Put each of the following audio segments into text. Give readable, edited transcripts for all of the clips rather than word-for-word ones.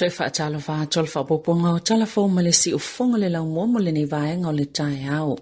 Toe faatalofa atu o le faaopoopoga o Tala Fou ma le Siufofoga le laumua mo lenei vaega o le taeao.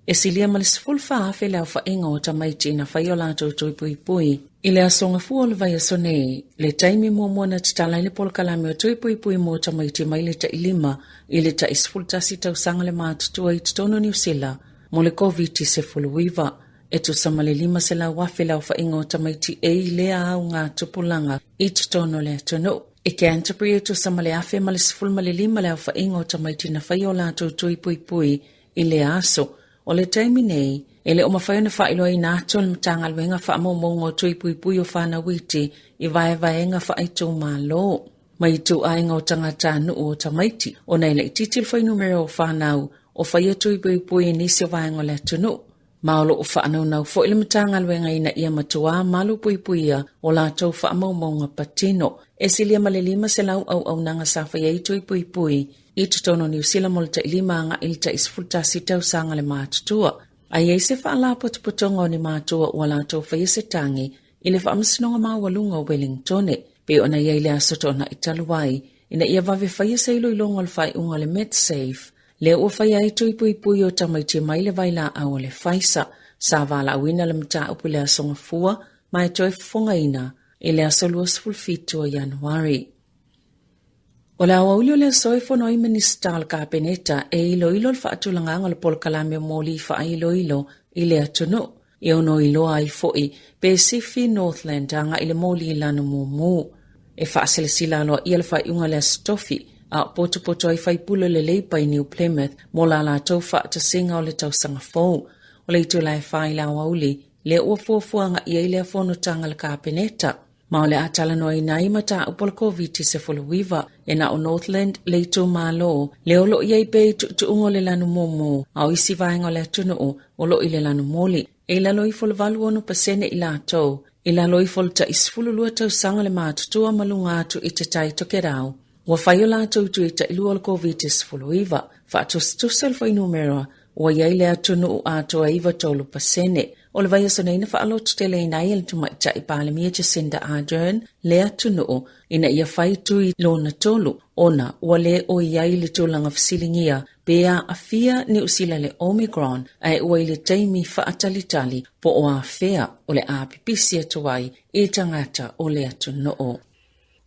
E silia ma le 14,000 le aofaiga o tamaiti na fai o latou tui puipui i le aso Gafua o le vaiaso nei, le taimi muamua na tatala ai le polokalame o tui puipui mo tamaiti mai le tailima i le tai 11 tausaga le matutua i totonu o Niu Sila mo le Koviti-19. E tusa ma le 500,000 le aofaiga o tamaiti e i lea augatupulaga i totonu o le atunuu. I Canterbury e tusa ma le 1,015 le aofaiga o tamaiti na faia o latou tui puipui i lea aso. O le taimi nei, e le o mafai ona faailoaina atu e le Matagaluega faamaumauga o tui puipui o fanau iti i vaevaega faaitumalo ma ituaiga o tagatanuu o tamaiti, ona e laitiiti le fuainumera o fanau o faia tui puipui i nisi o vaega o le atunuu. Ma o lo o faanaunau foi le Matagaluega ina ia matuā malupuipuia o latou faamaumauga patino. E silia ma le 500 auaunaga sa faia ai tui puipui i totonu o Niu Sila mo le tailima agai i le tai 11 tausaga le matutua. A i ai se faalapotopotoga o ni matua ua latou faia se tagi i le Faamasinoga Maualuga o Wellingtone, pei ona i ai le Aso Toonai talu ai, ina ia vave faia se iloiloga o le faaiuga a le Medsafe, lea ua faia ai tui puipui o tamaiti mai le vailaau a le Pfizer. Sa valaauina le mataupu i le Aso Gafua ma e toe fofogaina i le aso 27 o Ianuari. O le aoauli o le aso e fono ai Minisita o le Kapeneta e iloilo le faatulagaga o le polokalame o moli faailoilo i le atunuu. E ono iloa ai foi pe sifi Northland agai i le moli lanu mumu. E faasilasila aloaia le faaiuga i le Aso Tofi, a o potopoto ai faipule o le Labour i New Plymouth mo la latou faatasiga o le tausaga fou. O le itula e 4 i le aoauli, lea ua fuafua agai ai lea fonotaga a le Kapeneta. Ma o le a talanoaina ai mataupu o le Koviti-19. E na o Northland le itumalo lea o lo o i ai pea i tuutuuga o le lanu mumu, a o isi vaega o le atunuu o lo o i le lanu moli. E i lalo ifo o le 86% i latou i lalo ifo o le tai 12 tausaga le matutua ma luga atu i te Tai Tokerau ua fai o latou tui tailua o le Koviti-19. Faatusatusa le fuainumera ua i ai le atunuu atoa e 93%. O le vaiaso nei na faalototeleina ai e le Tamaitai Palemia Jacinda Ardern le atunuu ina ia fai tui lona tolu ona ua le o i ai le tulaga fesiligia pe aafia Niu Sila i le Omicron ae ua i le taimi faatalitali po o afea o le a pipisi atu ai i tagata o le atunuu.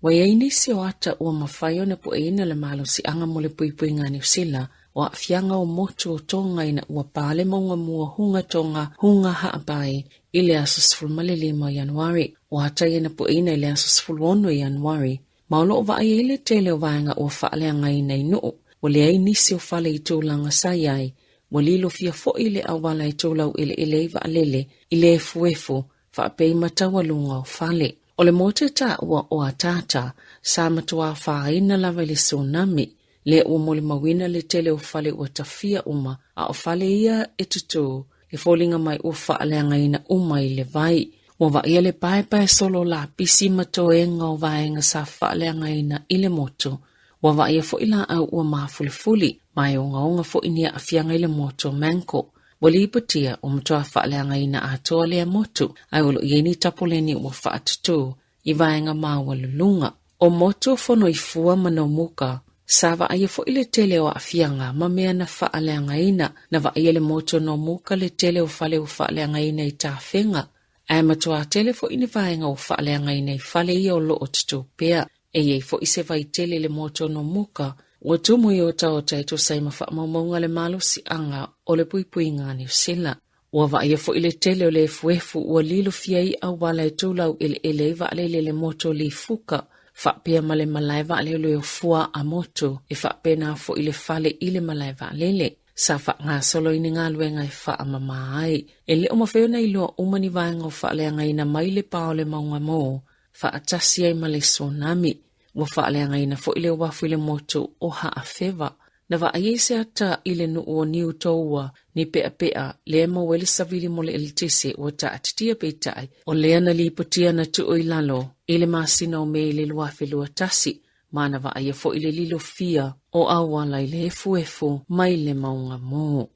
Ua i ai nisi o ata ua mafai ona pueina le malosiaga mo le puipuiga a Niu Sila o aafiaga o motu o Tonga ina ua pa le mauga mua Hunga Tonga Hunga Ha'apai i le aso 15 o Ianuari. O ata ia na pueina i le aso 16 o Ianuari, ma o lo o vaai ai le tele o vaega ua faaleagaina i nuu. Ua leai nisi o fale i tulaga sa i ai, ua lilofia foi le auala e tulau eleele ai vaalele i le efuefu faapea i mataualuga o fale. O le motu e taua o Ataata, sa matua afaina lava i le tsunami, lea ua molimauina le tele o fale ua tafia uma, a o fale ia e tutū, e foliga mai ua faaleagaina uma i le vai. Ua vaaia le paepae solo lapisi ma toega o vaega sa faaleagaina i le motu. Ua vaaia foi laau ua mafulifuli, ma e ogaoga foi ni aafiaga i le motu o Manco. Ua lipotia ua matua faaleagaina atoa lea motu, ae o lo o i ai ni tapoleni ua faatutū i vaega maualuluga. O motu o Fonoifua ma Nomuka, sa vaaia foi le tele o aafiaga ma mea na faaleagaina. Na vaaia le motu o Nomuka le tele o fale ua faaleagaina i tafega, ae matua tele foi ni vaega ua faaleagaina i fale ia o lo o tutū pea. E i ai foi se vai tele i le motu o Nomuka ua tumu i otaota e tusa ai ma faamaumauga a le malosiaga o le puipuiga a Niu Sila. Ua vaaia foi le tele o le efuefu ua lilofia ai auala e tulau eleele ai vaalele i le motu o Lifuka, faapea ma le malae vaalele o Fua'amotu, e faapena foi le fale i le malae vaalele. Sa faagasolo ai ni galuega e faamama ai. E le o mafai ona iloa uma ni vaega o faaleagaina mai le pa o le mauga mō faatasi ai ma le tsunami. Ua faaleagaina foi le uafu i le motu o Haafeva. Na vaai ai se ata i le nuu o Niu Toua ni peapea lea e maua ai le savili mo le eletise ua taatitia peitai o lea na lipotia na tuu i lalo i le masina o Me i le 2021 ma na vaaia foi le lilofia o auala i le efuefu mai le mauga mō.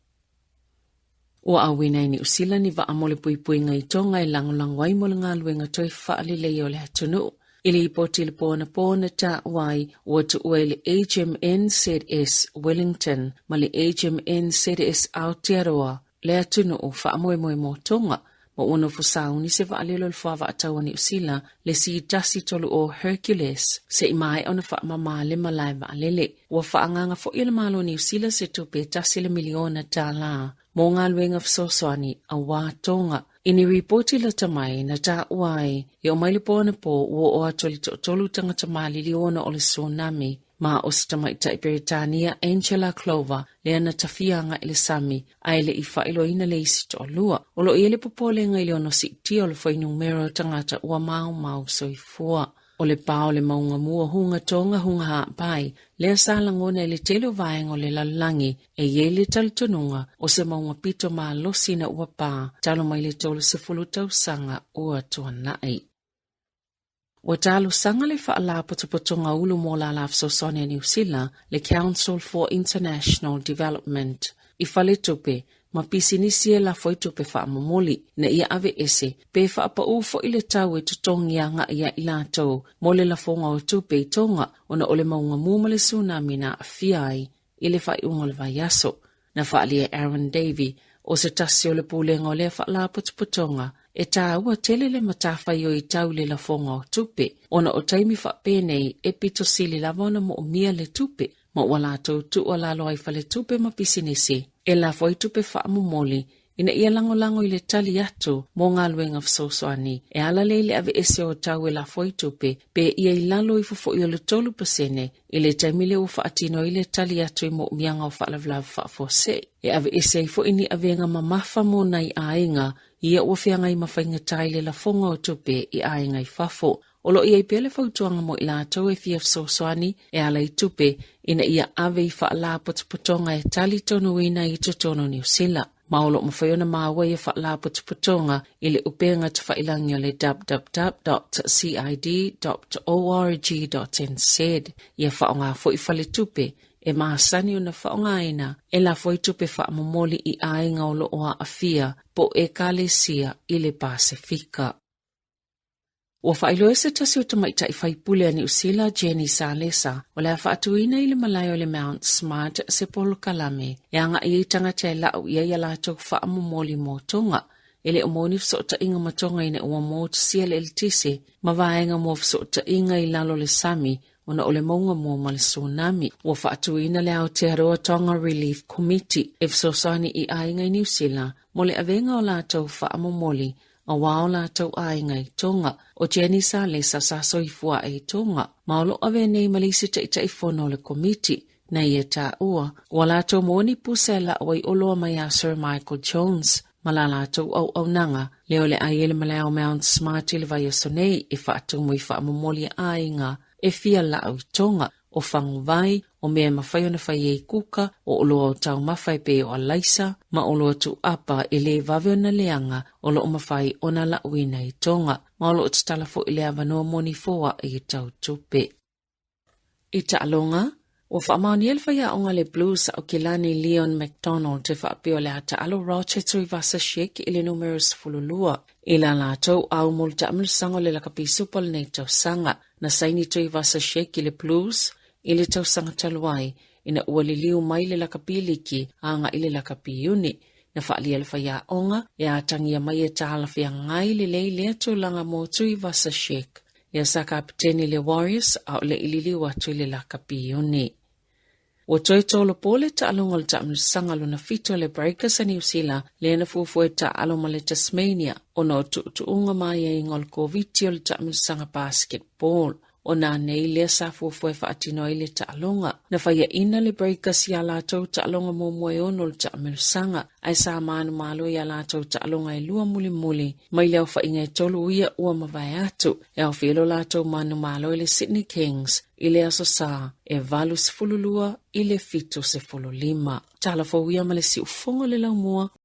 Ua auina e Niu Sila ni vaa mo le puipuiga i Tonga e lagolago ai mo le galuega toe faaleleia o le atunuu. I lipoti i le po anapo na taua ai ua tuua e le HMNZS Wellington ma le HMNZS Aotearoa le atunuu faamoemoe mo Tonga, ma ua nofo sauni se vaalele o le Fuavaa Taua Niu Sila le C-130 Hercules se i maea ona faamama le malae vaalele. Ua faaagaaga foi e le Malo o Niu Sila se tupe e $1 miliona mo galuega fesoasoani aua Tonga. I ni ripoti lata mai na taua ai e oo mai le po anapo ua oo atu i le 3 tagata maliliu ona o le tsunami, ma o se tamaitai Peretania Angela Clover lea na tafia agai i le sami, ae le i faailoaina le isi toalua. O lo o i ai le popolega i le ono siitia o le fuainumera o tagata ua maumau soifua. O le pa o le mauga mu o Hunga Tonga Hunga Ha'apai lea sa lagona i le tele o vaega o le lalolagi, e i ai le talitonuga o se mauga pito malosi na ua pa talu mai le 30 tausaga ua tuanai. Ua talosaga le Faalapotopotoga Ulu mo Lala Fesoasoani a Niu Sila, le Council for International Development, i faletupe ma pisinisi e lafo ai tupe faamomoli ina ia aveese pe faapaū foi le tau e totogi agai ia i latou mo le lafoga o tupe i Tonga ona o le mauga mu ma le tsunami na aafia ai i le faaiuga o le vaiaso. Na faaalia e Aaron Davey, o se tasi o le pulega o lea faalapotopotoga, e taua tele le matafaioi tau i le lafoga o tupe, ona o taimi faapenei e pito sili lava ona moomia le tupe, ma ua latou tuualalo ai faletupe ma pisinisi e lafo ai tupe faamomoli ina ia lagolago i le tali atu mo galuega fesoasoani e ala lea i le aveese o tau e lafo ai tupe pe ia i lalo ifo foi o le 3% i le taimi lea ua faatino ai le tali atu i moomiaga o faalavelave faafuasei, e aveese ai foi ni avega mamafa mo nai aiga ia ua feagai ma faigata i le lafoga o tupe i aiga i fafo. O lo o i ai pea le fautuaga mo i latou e fia fesoasoani e ala i tupe ina ia ave i faalapotopotoga e talitonuina i totonu o Niu Sila. Ma o lo o mafai ona maua ia faalapotopotoga i le upega tafailagi o le www.cid.org.nz. Ia faaaoga foi faletupe e masani ona faaaogaina e lafo ai tupe faamomoli i aiga o lo o aafia po o ekalesia i le Pasefika. Ua faailoa se tasi o tamaitai faipule a Niu Sila Jenny Salesa o le a faatuina i le malae o le Mount Smart se polokalame e agai ai tagata e lau i ai a latou faamomoli mo Tonga. E le o maua ni fesootaiga ma Tonga ina ua motusia le eletise ma vaega mo fesootaiga i lalo o le sami ona o le mauga mu ma le tsunami. Ua faatuina le Aotearoa Tonga Relief Committee e fesoasoani i aiga i Niu Sila mo le avega o latou faamomoli aua o latou aiga i Tonga. O Jenny Salesa sa soifua i Tonga, ma o lo o avea nei ma le isi taitaifono o le komiti na ia taua ua latou maua ni pusa e lau ai oloa mai a Sir Michael Jones ma la latou auaunaga lea o le ai e le malae o Mount Smart i le vaiaso nei e faatumu i faamomoli a aiga e fia lau i Tonga, o faguvai, o mea e mafai ona fai ai kuka, o oloa o taumafa e pei o alaisa, ma oloa tuuapa e lē vave ona leaga o lo o mafai ona lauina i Tonga, ma o lo o tatala foi le avanoa mo ni foai tau tupe. I taaloga, ua faamaonia le faiaoga le Blues Aukilani Leon MacDonald e faapea o le a taalo Roger Tuivasa-Sheck i le numera 12 i la latou au mo le taamilosaga o le Lakapi Super lenei tausaga. Na saini Tuivasa-Sheck i le Blues i le tausaga talu ai ina ua liliu mai le lakapi liki agai i le lakapi iuni. Na faaalia le faiaoga e atagia mai e talafeagai lelei lea tulaga mo Tuivasa-Sheck. Lea sa kapiteni le Warriors a o le i liliu atu i le lakapi iuni. Ua toe tolopo le taaloga o le taamilosaga lona 7 o le Breakers a Niu Sila lea na fuafua e taalo ma le Tasmania ona o tuutuuga ma aiaiga o le Koviti o le taamilosaga basketball. O nā nei lea sa fuafua e faatino ai le taaloga. Na faiaina le Breakers iā latou taaloga muamua e 6 o le taamilosaga, ae sa manumalo iā latou taaloga e 2 mulimuli mai le aofaiga e 3 ia ua mavae atu. E aofia ai lo latou manumalo i le Sydney Kings i le Aso Sa e 82 i le 75. Tala fou ia ma le siufogo le laumua.